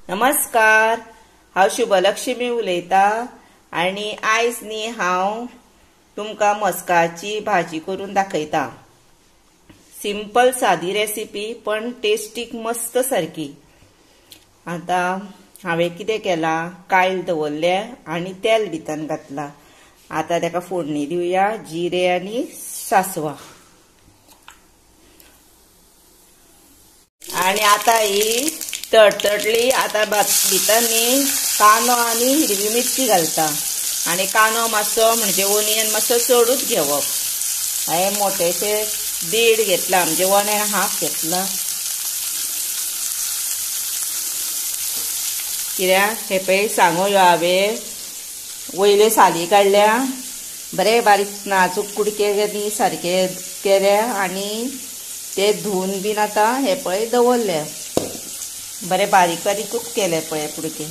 नमस्कार, हांव शुभलक्ष्मी उलयता आनी आयज न्ही हांव तुमकां मस्काची भाजी करून दाखयता। सिंपल सादी रेसिपी पण टेस्टीक मस्त सारकी। आतां हांवें कितें केलां, कायल दवरल्या आनी तेल भितर घातलां। आतां ताका फोडणी दिवया, जिरे आनी सासवां। आनी आतां ही तडतडली, आतां भितर न्ही कांदो आनी हिरवी मिरची घालता। आनी कांदो मातसो म्हणजे ओनियन मातसो चडूच घेवप। हांवें मोटेशे 1.5 घेतला, म्हणजे 1.5 घेतला। कित्याक हे पळय सांगो ह्यो हांवें वयले साली काडल्या, बरे बारीक नाजूक कुडके न्ही सारके केल्या आनी ते धुवन बीन आतां हे पळय दवरले, बरे बारीक बारीकूच केले पळय कुडके।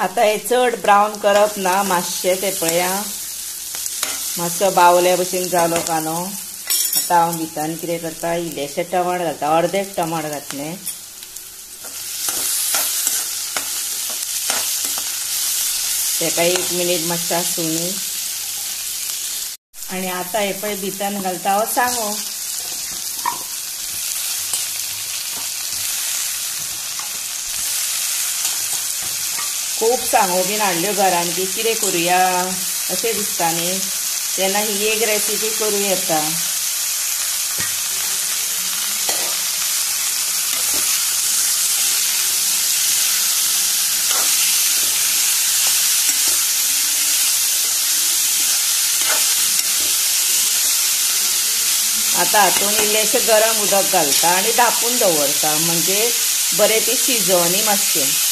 आतां हे चड ब्रावन करप ना, मातशें ते पळया मातसो बावल्या भशेन जालो कांदो। आतां हांव भितर कितें करता, इल्लेशें टमाट घालता, अर्देच टमाट घातलें। तेका 1 मिनीट मातशें आसूं। आनी आतां हे पळय भितर घालता हांव सांगो। खूब सांगो बीन हाडल्यो घरान की कितें करुया अशें दिसता न्ही, तेन्ना ही एक रेसिपी करूं येता। आतां हातून इल्लेशें गरम उदक घालता आनी धांपून दवरता, म्हणजे बरें ती शिजोवनी मातशें।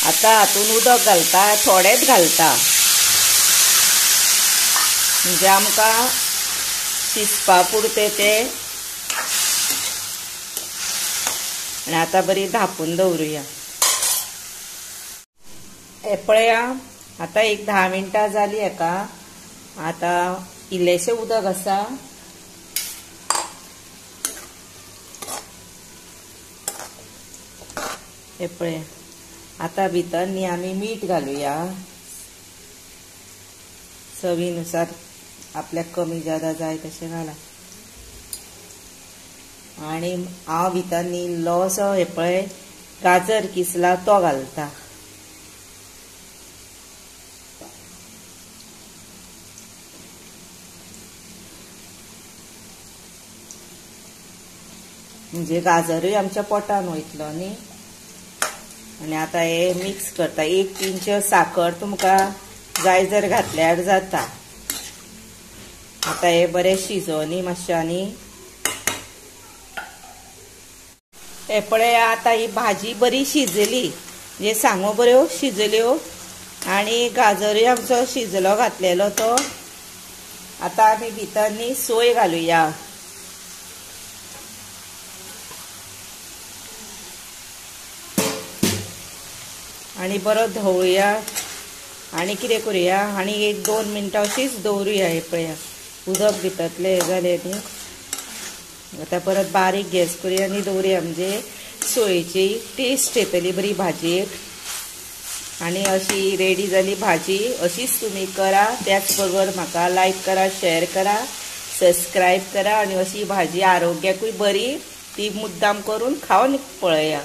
आतां हातून उदक घालता, थोडेंच घालता, म्हणजे आमकां शिजपा पुरतें तें। आनी आतां बरी धांपून दवरुया। हें पळया आतां एक 10 मिनटां जालीं हेका। आतां इल्लेशें उदक आसा, हे पळय आतां भितर न्ही आमी मीठ घालुया चवीनुसार, आपल्याक कमी जादा जाय तशें घाला। आनी हांव भितर न्ही इल्लोसो हे पळय गाजर किसला तो घालता। म्हणजे गाजरूय आमच्या पोटान वयतलो न्ही। आनी आतां हे मिक्स करता। 1 पिंच साकर तुमकां जाय जर घातल्यार जाता। आतां हे बरें शिजोवनी मातशें। आनी हे पळय आतां ही भाजी बरी शिजली, म्हणजे सांगो बऱ्यो शिजल्यो आनी गाजरूय आमचो शिजलो घातलेलो तो। आतां आमी भितर न्ही सोय घालुया। आनी बरो धवळुया आनी कितें करुया, आनी 1-2 मिनटां अशीच दवरुया। हे पळया उदक भितरलें हें जालें न्ही, आतां परत बारीक गॅस करुया आनी दवरुया, म्हणजे सोयेची टेस्ट येतली बरी भाजयेक। आनी अशी रेडी जाली भाजी। अशीच तुमी करा। त्याच बरोबर म्हाका लायक करा, शेअर करा, सबस्क्रायब करा। आनी अशी भाजी आरोग्याकूय बरी, ती मुद्दाम करून खावन पळया।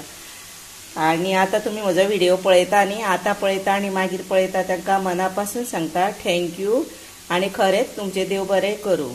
आनी आतां तुमी म्हजो व्हिडिओ पळयता न्ही, आतां पळयता आनी मागीर पळयता, तांकां मना पासून सांगता thank you. आनी खरेंच तुमचें देव बरें करूं।